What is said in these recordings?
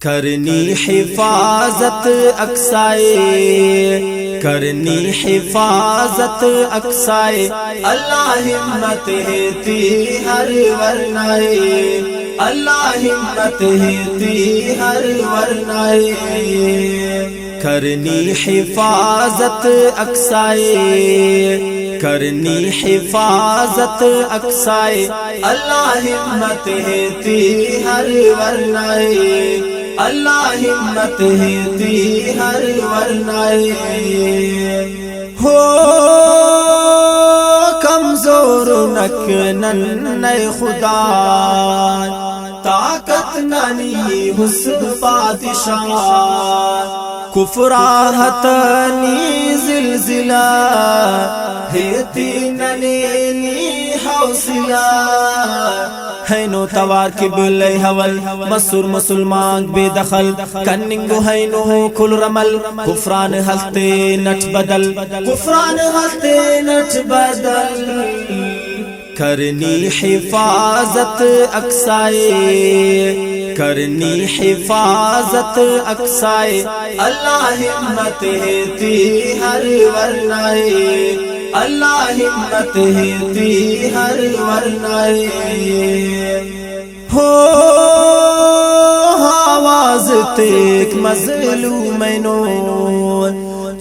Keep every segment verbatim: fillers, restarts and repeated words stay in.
کرنی حفاظت اقصیٰ ءِ، کرنی حفاظت اقصیٰ ءِ، اللہ ہمت ہیتی ہر ورنا ءِ، اللہ ہمت ہیتی ہر ورنا ءِ۔ کرنی حفاظت اقصیٰ ءِ، کرنی حفاظت اقصیٰ ءِ، اللہ ہمت ہیتی ہر ورنا ءِ، اللہ ہمت ہیتی ہر ورنا ءِ۔ ہو کمزور نک نن نئے خدا، طاقت ننی حسن بادشاہ، کفر آ ہتنی زلزلہ، ہیتی ننے نی حوصلہ۔ اینو توار قبلہ حول مسر مسلمانک بے دخل، کننگو اینو کل رمل، کفران ہلتے نٹ بدل، کفران ہلتے نٹ بدل۔ کرنی حفاظت اقصیٰ ءِ، کرنی حفاظت اقصیٰ ءِ، اللہ ہمت ہیتی ہر ورنا ءِ، اللہ ہمت ہیتی ہر ورنا ءِ۔ ہو آواز تیک مظلوم اینو،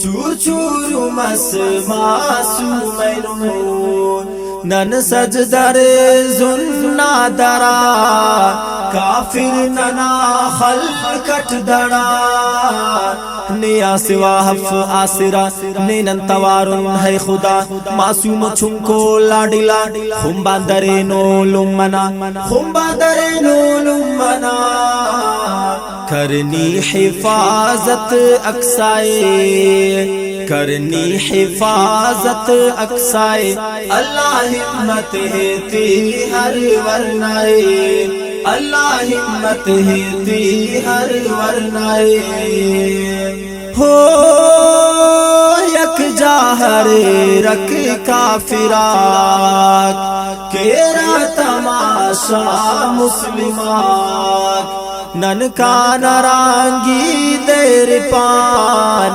چور چور مس معصوم اینو۔ نن سجدہ ریزن نا درا، کافر ننا خلق اٹ دڑا۔ نے آ سوا اف آسرا، نے نن توارن ہے خدا۔ معصوم چنکو لاڈلا، خنبان درینو لمہ نا، خنبان درینو لمہ نا۔ کرنی حفاظت اقصیٰ ءِ، کرنی حفاظت اقصیٰ ءِ، اللہ ہمت ہیتی ہر ورنا ءِ، اللہ ہمت ہیتی ہر ورنا ءِ۔ ہو یکجا ہریرک کافر آک، کیرہ تماشا مسلم آک۔ نن کان ہرانگی دیر پان،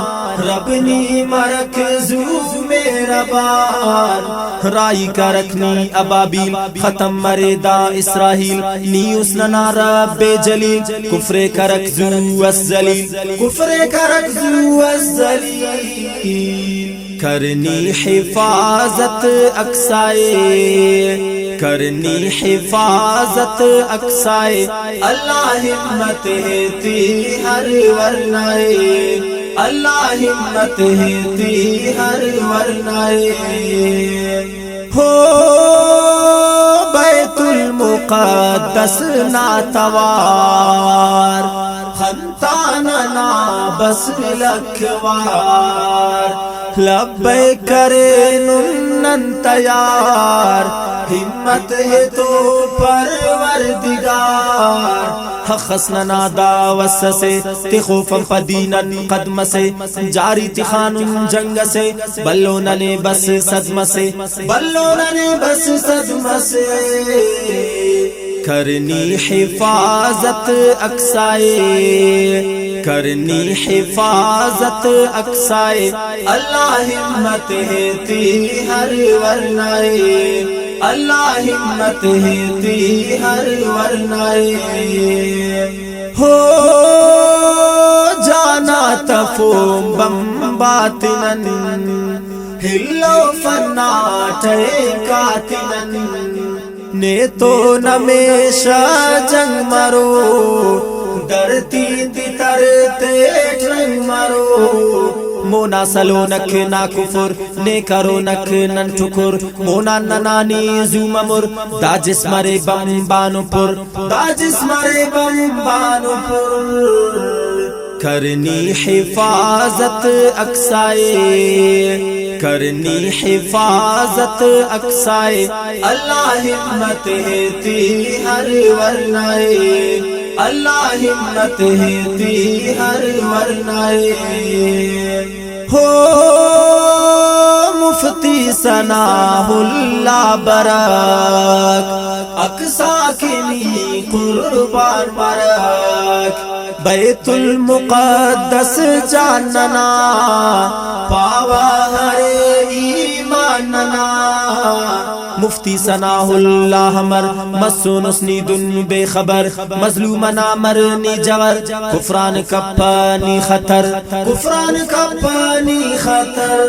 رب نی مرک زو مہربان۔ راہی کرک نی ابابیل، ختم مرے دا اسرائیل۔ نی اس ننا رب جلیل، کفر کرک زو اس ذلیل، کفر کرک زو اس ذلیل۔ کرنی حفاظت اقصیٰ ءِ، کرنی حفاظت اقصیٰ ءِ، اللہ ہمت ہیتی ہر ورنا ءِ، اللہ ہمت ہیتی ہر ورنا ءِ۔ ہو بیت المقدس نا توار، خنتا ننا بس لکھ وار۔ لبیک کرینن نن تیار، ہمت ہے تو پروردگار۔ حق اس ننا دا وس اسے، تخوفن پدی نن قدم اسے۔ جاری تخانن جنگ اسے، بھلو ننے بس صدمہ سے، بھلو ننے بس صدمہ سے۔ کرنی حفاظت اقصیٰ ءِ، کرنی حفاظت اقصیٰ ءِ، اللہ ہمت ہیتی ہر ورنا ءِ، اللہ ہمت ہیتی ہر ورنا ءِ۔ ہو جانا تفوم بمب آتنن، ہلو فنا ٹہیک آتنن۔ نے تو نمیشہ جنگ مرو، دھرتی تے تر تیٹ رنگ مرو۔ مونا سلونک نا کفر، نے کرونک نن ٹکر۔ مونا ننا نی زو ممر، دا جسم ارے بمبانو پر، دا جسم ارے بمبانو پر۔ کرنی حفاظت اقصیٰ ءِ، کرنی حفاظت اقصیٰ ءِ، اللہ ہمت ہیتی ہر ورنا ءِ، اللہ ہمت ہیتی ہر ورنا ءِ۔ ہو مفتی ثناء اللہ برک، اقصیٰ کہ نی قربان برک۔ بیت المقدس جان ننا، پاوہ ارے ایمان ننا۔ مفتی ثناء اللہ امر، مسونس نی دن بے خبر، مظلوم انا مر نی جور، کفران کپہ نی خطر، کفران کپہ نی خطر۔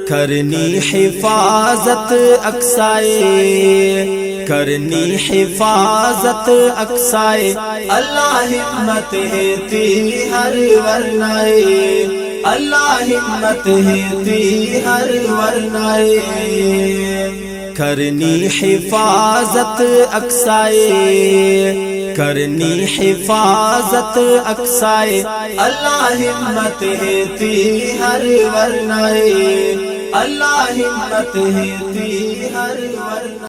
کرنی حفاظت اقصیٰ ءِ، کرنی حفاظت اقصیٰ ءِ، اللہ ہمت ایتی ہر ورنا ءِ، اللہ ہمت ایتی ہر ورنا ءِ۔ کرنی حفاظت اقصیٰ ءِ، کرنی حفاظت اقصیٰ ءِ، اللہ ہمت ایتی ہر ورنا ءِ، اللہ ہمت ایتی ہر ورنا